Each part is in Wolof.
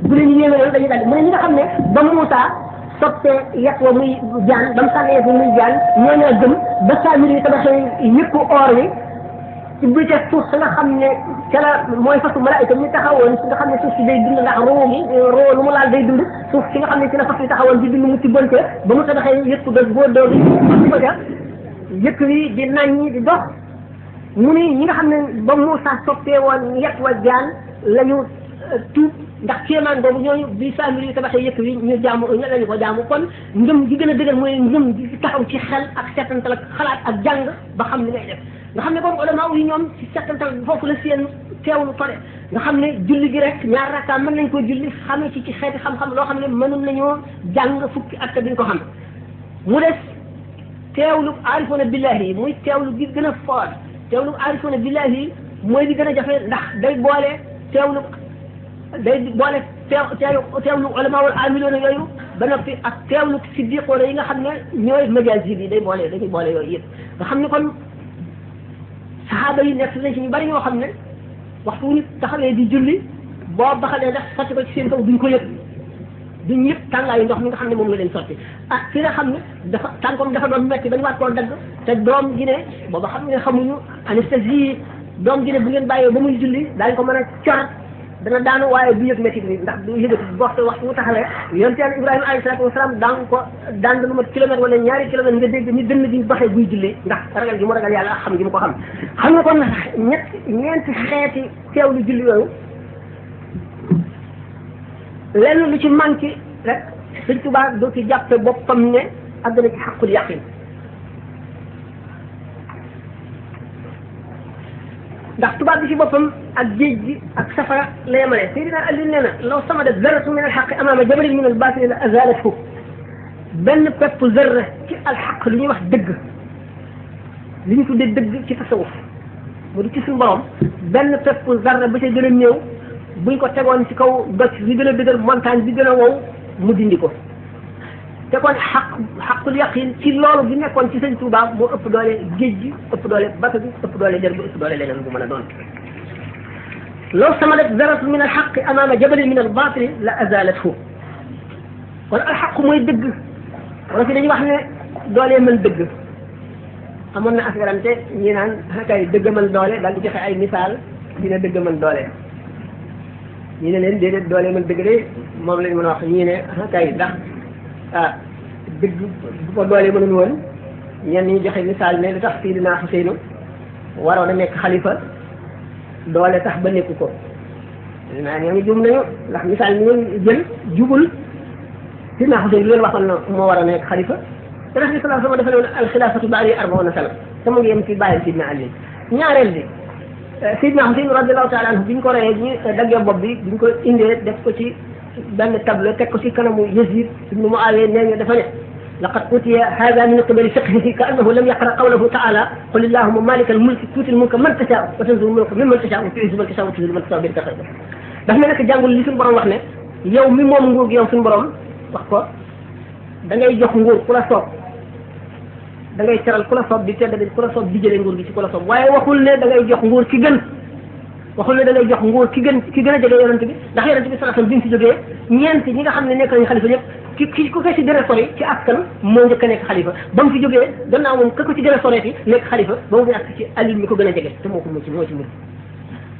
bu leen yéeme dañuy daal mu ne ñi nga xam ne ba Moussa soppee yet wa muy jaan ba mu sànnee fi muy jaan ñooñoo gëm ba Saamiri yi tabaxee yëpp or wi ci biir suuf si nga xam ne ca la mooy fasu malaayika mi taxawoon si nga xam ne suuf si day dund ndax roo gi roo lu mu laal day dund suuf si nga xam ne ci la fas yi taxawoon di dund mu ci bonte ba mu tabaxee yëpp ga boo doo bi ba ca yëkk wi di naññi di dox mu ni ñi nga xam ne ba Moussa soppee woon yet wa jaan la ñu tuub ndax kéemaan boobu ñooñu bi Saamiri yi tabaxee yëkk wi ñu jaamu lañu ko jaamu kon ngëm gi gën a dëgër mooy ngëm gi taxaw ci xel ak seetantal ak xalaat ak jàng ba xam li ngay def nga xam ne boobu ulama yi ñoom ci seetantal foofu la seen teewlu tore nga xam ne julli gi rek ñaar rakka mën nañ ko julli xamee ci xeeti xam-xam loo xam ne mënul nañoo jàng fukki at duñ ko xam mu des teewlu aarifoona billahi yi muy teewlu gi gën a foor teewlu aarifoona billahi yi mooy li gën a jafe ndax day boole teewlu teewlu ulama wal aamiloona yooyu ba noppi ak teewlu siddiqoona yi nga xam ne ñooy majaazib yi dañuy boole yooyu yëpp nga xam ne kon saxaaba yi nekk nañ ci ñu bari ñoo xam ne waxtu wu ñu taxawee di julli boo baxalee ndax sotti ko ci seen kaw duñ ko yëg duñ yëg tàngaayu ndox mi nga xam ne moom la leen sotti ah ki nga xam ne dafa tànkoom dafa doon metti dañu war koo dagg te doom ji ne booba xam ne xamuñu anesthésie doom ji ne bu ngeen bàyyee ba muy julli daañu ko mën a cor dana daanu waaye du yëg métti bi ndax du yëgati waxtu wu taxawee yonent Yàlla Ibrahima alayhi salaatu wasalaam daan lu mat kilomètre wala ñaari kilomètre nga dégg ni dënn bi baxee buy julli ndax ragal gi mu ragal yàlla xam gi mu ko xam nga kon ñeenti xeeti teewlu julli yooyu lenn lu ci manqué rek Sëñ Tuubaa doo ci jàppe boppam ne àgg na ci xaqul yaqin ndax tubaab bi ci boppam ak géej gi ak safara la yemale Seydina Ali nee na law samadat zarratun min alxaqi amaama jabalin min albaatili la azalathu benn pepp zarra ci alxaq li ñuy wax dëgg li ñu tuddee dëgg ci tasawuf mu di ci suñu borom benn pepp zarra ba ca gën a néew buñ ko tegoon ci kaw doj li gën a dëgër montagne bi gën a wow mu dindi ko te kon xaqul yaqin ci loolu bi nekkoon ci Sëñ Tuubaa moo ëpp doole géej gi ëpp doole bato bi ëpp doole der bi ëpp doole leneen bu mën a doon law samadat zarratun min alxaqi amaama jabalin min albaatili la azalathu kon alxaq mooy dëgg wala fi dañuy wax ne doolee mën dëgg amoon na asgarante ñi naan kay dëgg mën doole daal di joxe ay misaal dina dëgg mën doole ñi ne leen déedéet doolee mën dëgg de moom lañ mën a wax ñii ne kay ndax dëgg bu ko doolee mënul woon ñenn ñi joxe misaal ne li tax Seydina Xuseynu waroon a nekk xalifa doole tax ba nekku ko naa ñoo ngi jum nañu ndax misaal ni ngeen jël jubul Seydina Xuseynu lu leen waxoon na moo war a nekk xalifa te Rasul sallallahu alayhi wa sallam dafa ne woon alxilaafatu ba'di arba'iina sana te mu ngi yem ci bàyyi Seydina Ali ñaareel bi Seydina Xuseynu radiyallahu taala anhu bi ñu ko reyee ñu daggee bopp bi bi ñu ko indee def ko ci benn tableau teg ko ci kanamu Yazid ibnu Muawiya nee ñu dafa ne laqad utiya hada min qibali fiqhihi ka annahu lam yaqra qawlahu taala qul illahumma malika al-mulki tuuti al-mulka man tashaa wa tanzi'u al-mulka mimman tashaa wa tu'izzu man tashaa wa tuzillu man tashaa bi yadika al-khayr daf ne nag jàngul li suñu borom wax ne yow mi moom nguur gi yow suñu borom wax ko da ngay jox nguur ku la soob da ngay teral ku la soob di tedd ku la soob di jëlee nguur gi ci ku la soob waaye waxul ne da ngay jox nguur ki gën waxul ne da ngay jox nguur ki gën a jege yonent bi ndax yonent bi sallallahu alayhi wasallam bi mu fi jógee ñeent ñi nga xam ne nekk nañu xalifa ñëpp ki ku ko ci gën a sori ci askan moo njëkk a nekk xalifa ba mu fi jógee gannaaw moom ka ko ci gën a soreeti nekk xalifa ba mu ngi ak ci Aliou mi ko gën a jege te moo ko moo ci mujj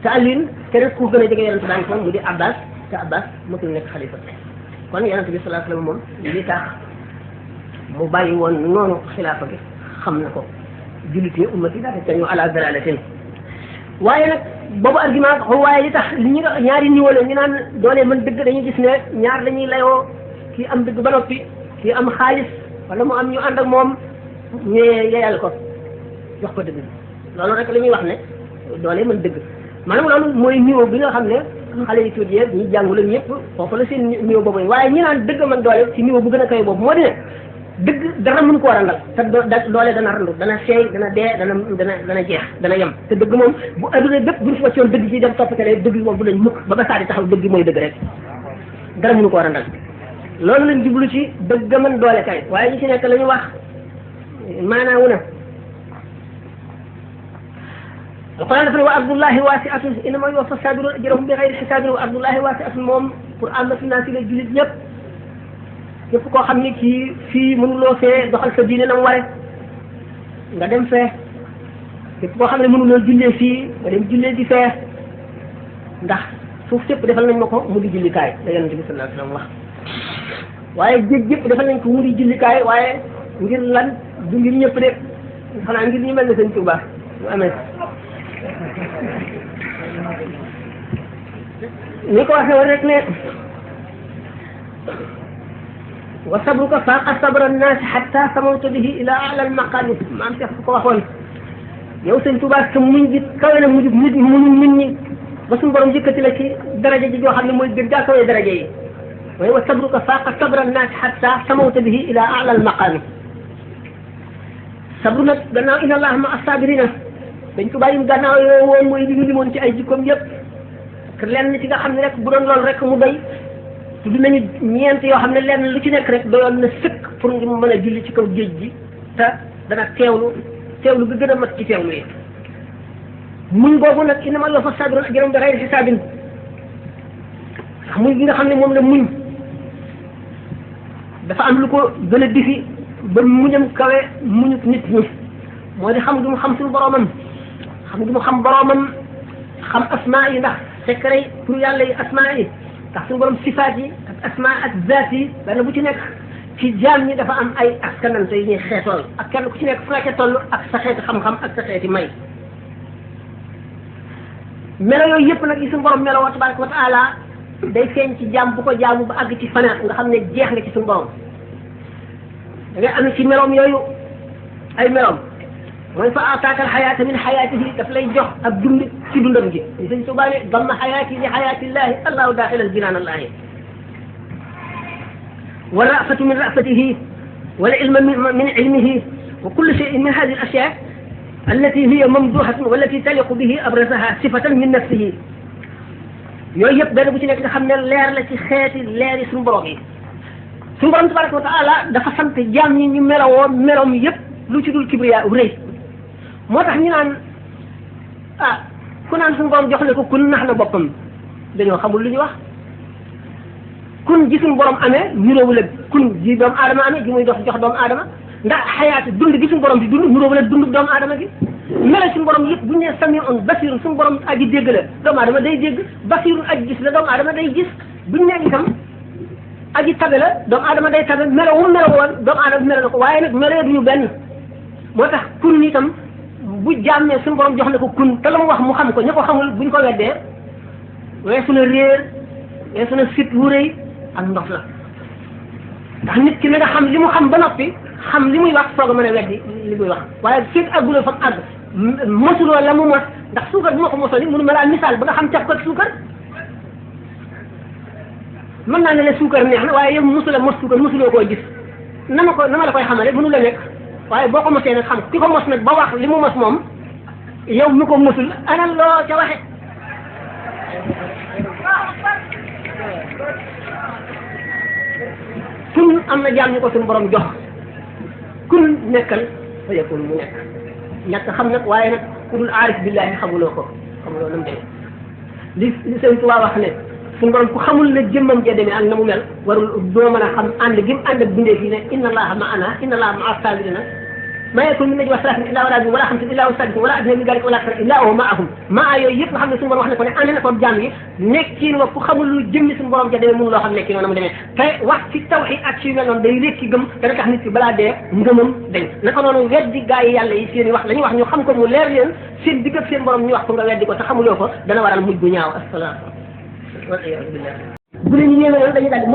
te Aliou keneen ku gën a jege yonent daan ko mu di Abbas te Abbas mosul nekk xalifa kon yonent bi sallallahu alayhi wasallam moom li tax mu bàyyi woon noonu xilaafa gi xam na ko jullit ñi ummati daal te ñu ala dalalatin waaye nag boobu argument waaye li tax li ñu ñaari niveau la ñu naan doole mën dëgg dañuy gis ne ñaar dañuy layoo kii am dëgg ba noppi kii am xaalis wala mu am ñu ànd ak moom ñee yeyal ko jox ko dëgg loolu rek la ñuy wax ne doole mën dëgg maanaam loolu mooy niveau bi nga xam ne xale yi tuuti yeeg ñi jàngul ak ñëpp foofu la seen niveau boobu waaye ñi naan dëgg mën doole ci niveau bu gën a kawe boobu moo di ne dëgg dara mën koo randal te doole dana randu dana seey dana dee dana jeex dana yem te dëgg moom bu adduna bépp bu ñu fa coon dëgg ci dem toppatale dëgg moom bu lañ mukk ba saa di taxaw dëgg mooy dëgg rek dara mënu koo randal loolu lañ jublu ci dëgg mën doole kay waaye ñi ci nekk la ñu wax maanaa wu na alquran dafa ne wa ardullahi waasi'atun innama yuwaffa saabiruna ajrahum bi ghayri hisaabin wa ardullahi waasi'atun moom pour amati naa si la jullit ñëpp képp koo xam ni kii fii mënuloo fee doxal sa diine na mu ware nga dem fee képp koo xam ne mënuloo jullee fii nga dem jullee di fee ndax suuf sépp defal nañ ma ko mu di jullikaay la yonent bi sallallahu alayhi wasallam wax waaye géej gépp defal nañ ko mu di jullikaay waaye ngir lan du ngir ñëpp de xanaa ngir ñu mel ne sëñ Tuubaa mu amee ni ko waxee woon rek ne wa sabruka faaqa sabra annaasi hatta samawta bihi ila a'la al-maqaami maam Cheikh ko waxoon yow sëñ Tuubaa sa muñ gi kawe na mujj nit ñi ba suñu borom yëkkati la ci daraja ji joo xam ne mooy gën gaa kawee daraja yi waaye wa sabruka faaqa sabra annaasi hatta samawta bihi ila a'la al-maqaami sabru nag gannaaw inna allaha ma as-saabiriina dañ ko bàyyi gannaaw yoo woon mooy li ñu limoon ci ay jikkoom yëpp te lenn ci nga xam ne rek bu doon loolu rek mu doy tudd nañu ñeent yoo xam ne lenn lu ci nekk rek doyoon na sëkk pour nga mën a julli ci kaw géej gi te dana teewlu bi gën a mat ci teewlu yi muñ boobu nag innamaa yuwaffa as-saabiruuna ajrahum bi ghayri hisaabin ndax muñ gi nga xam ne moom la muñ dafa am lu ko gën a difi ba muñam kawe muñu nit ñi moo di xam gi mu xam suñu boromam xam gi mu xam boromam xam asmaa yi ndax secret pour yàlla yi asmaa yi ndax suñu borom sifaat yi ak asmaa ak zaat yi benn bu ci nekk ci jaam ñi dafa am ay askanante yi ñuy xeetool ak kenn ku ci nekk fu nga ca toll ak sa xeeti xam-xam ak sa xeeti may melo yooyu yëpp nag yi suñu borom melo wa tabaraka wa taala day feeñ ci jaam bu ko jaamu ba àgg ci fanaat nga xam ne jeex nga ci suñu borom da ngay am ci meloom yooyu ay meloom mooy fa ataaka alxayaata min xayaatihi daf lay jox ak dund ci dundam gi sëñ Tuubaa ne damma xayaati li xayaatillahi allahu daaxila aljinaan allahi wa rafatu min rafatihi wala ilma min ilmihi wa kullu cheyin min hadihi al ashyaa allati hiya mamduhatun wallati taliqu bihi abrasaha sifatan min nafsihi yooyu yëpp benn bu ci nekk nga xam ne leer la ci xeeti leer yi suñu borom yi suñu borom tabaraka wa taala dafa sant jaam ñi ñu melowoo meloom yëpp lu ci dul kibriya rëy moo tax ñu naan ku naan suñu borom jox ne ko kun nax na boppam dañoo xamul lu ñu wax kun ji suñu borom amee niroowul ak kun ji doomu aadama amee ji muy jox doomu aadama ndax xayaat dund gi suñu borom di dund niroowul ak dund doomu aadama gi melo suñu borom yëpp bu ñu nee samiun basirun suñu borom aji dégg la doomu aadama day dégg basirun aji gis la doomu aadama day gis bu ñu nee itam aji tabe la doomu aadama day tabe melo wu melo woon doomu aadama melo na ko waaye nag melo duñu benn moo tax kun itam bu jaam ne suñu borom jox na ko kun te la mu wax mu xam ko ña ko xamul buñ ko weddee weesu na réer weesu na sit wu rëy ak ndox la ndax nit ki na nga xam li mu xam ba noppi xam li muy wax soog a mën a weddi li muy wax waaye fekk àgguloo fa àgg mosuloo la mu mos ndax suukar bu ma ko mosoo ni mënu ma laa misaal ba nga xam caf ko ak suukar mën naa ne la suukar neex na waaye yow mosula mos suukar mosuloo koo gis na ma la koy xamale mënu la nekk waaye boo ko mosee nag xam ki ko mos nag ba wax li mu mos moom yow mi ko mosul ana loo ca waxe kun am na jaam ñu ko suñu borom jox kun nekkal fa yakun mu nekk ñàkk xam nag waaye nag ku dul aarif billahi xamuloo ko xamuloo nam demee li sëñ Tuubaa wax ne suñu borom ku xamul ne jëmmam ja demee ak na mu mel warul doo mën a xam ànd gi mu ànd ak bindee fii ne inna allaha ma'ana inna allaha ma'a saabirina ma yakun min najwa salaasatin illaa huwa raabihim wala xamsatin illaa huwa saadisuhum wala adnaa min daalika wala akthara illaa huwa ma'ahum maa yooyu yëpp nga xam ne suñu borom wax ne ko ne ànd na ko jàmm yi nekkiin wa ku xamul lu jëmmi suñu borom ja demee mënu loo xam nekki noonu mu demee te wax ci tawhiid ak ci yu mel noonu day rékki gëm dana tax nit ki balaa dee ngëmam dañ naka noonu weddi gaa yi yàlla yi seen i wax la ñuy wax ñu xam ko mu leer leen seen digg ak seen borom ñu wax ko nga weddi ko te xamuloo ko dana waral mujj bu ñaaw asalaam wal iyaadu billah bu leen ñu ñëwee dañuy daal